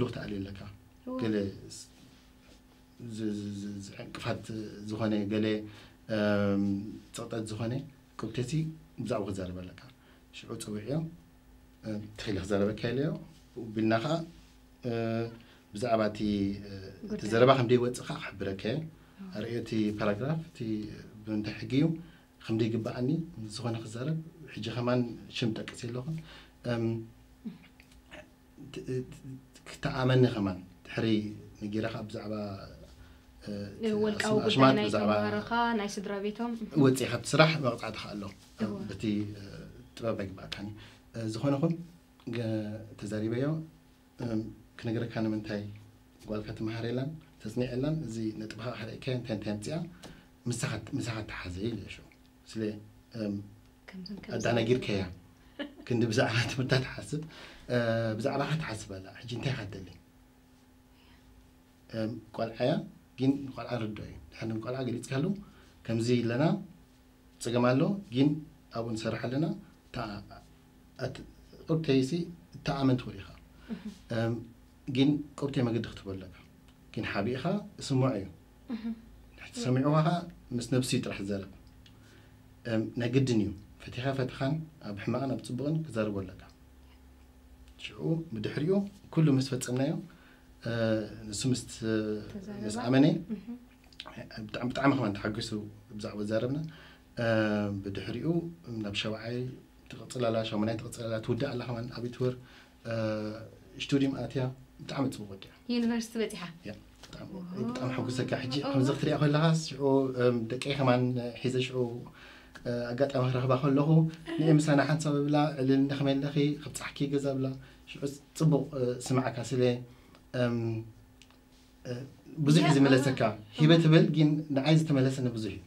ክትኣልዮ ኣለካ። ገለ ዕንቅፋት ዝኾነ፣ ገለ ፅቕጠት ዝኾነ ቁብቴሲ ብዛዕባ ክዛረብ ኣለካ። ሽዑ ፀዊዕዮ፣ ትኽእል ክዛረበካ ኢለዮ ቢልና ከዓ ብዛዕባ እቲ ዘረባ ከም ደይወፅእ ከዓ ክሕብረካ እየ። ኣርእዮ እቲ ፓራግራፍ እቲ ብምንታይ ሕጊ እዩ ከም ደይግባኣኒ ዝኾነ ክዛረብ። ሕጂ ከማን ሽም ጠቅስ የለኹን። ክተኣመኒ ከማን ድሕሪ ነጊረኻ ብዛዕባ ወልቃዊ ጉዳይ ናይ ተምሃሮኻ ናይ ስድራ ቤቶም ወፂእ ካብቲ ስራሕ መቕፃዕቲ ከ ኣሎ። በቲ ጥበብ ኣይግባእካን እዩ። ዝኾነ ኹን ተዛሪበዮ ክነግረካ ንምንታይ ጓልካ ትመሃር የላን ተፅኒዕ የላን። እዚ ነጥብኻ ከርእካ እንታይ እንታይ ኣምፅኣ ምሳኻ ተሓዘ ኢለ ሽዑ ስለ ኣዳናጊርከያ ክንዲ ብዛዕባ ትምህርታ ትሓስብ ብዛዕባኻ ትሓስብ ኣላ። ሕጂ እንታይ ኢኻ ትደሊ? ቆልዓያ ግን ቆልዓ ርዶ እዩ። ድሕሪ ቆልዓ ገሊፅካሉ ከምዚ ኣለና ፀገም ኣሎ ግን ኣብኡ ንሰርሕ ኣለና። ቁብተይሲ እተኣመን ትኽእል ኢኻ ግን ቁብተይ መገዲ ክትበለካ ግን ሓቢእኻ ስምዖ እዩ። ሕጂ ሰሚዕዋ ከዓ ምስ ነብሱ እዩ ጥራሕ ዝዛረብ። ናይ ግድን እዩ ፈቲኻ ፈትኻን ኣብ ሕማቕን ኣብ ፅቡቕን ክዛርቦ ኣለካ። ሽዑ ብድሕሪኡ ኩሉ ምስ ፈፀምናዮ ንሱ ምስ ኣመነ ብጣዕሚ ከማን ተሓጒሱ ብዛዕባ ዛረብና። ብድሕሪኡ ናብ ሸውዓይ ትቕፅል ኣላ፣ ሻሙናይ ትቕፅል ኣላ፣ ትውዳእ ኣላ ከማን ኣብት ወር ስቱዲዮም ኣትያ ብጣዕሚ ፅቡቅ ወዲያ። ዩኒቨርሲቲ በፂሓ። ብጣዕሚ ሕጉሰካ። ሕጂ ከምዚ ክትሪኣ ከለካ ሽዑ ደቀይ ከማን ሒዘ ሽዑ ኣጋጣሚ ክረኽባ ከለኹ ንኤ ምሳና ሓንሳብ ብላ ዕልል እንደ ከመይ ኣለኺ ከብፃሕኪ ገዛ ብላ ሽዑ ፅቡቅ ስማዕካ ስለ ብዙሕ እዩ ዝመለሰካ። ሂበ ትብል ግን ንዓይ ዝተመለሰኒ ብዙሕ እዩ።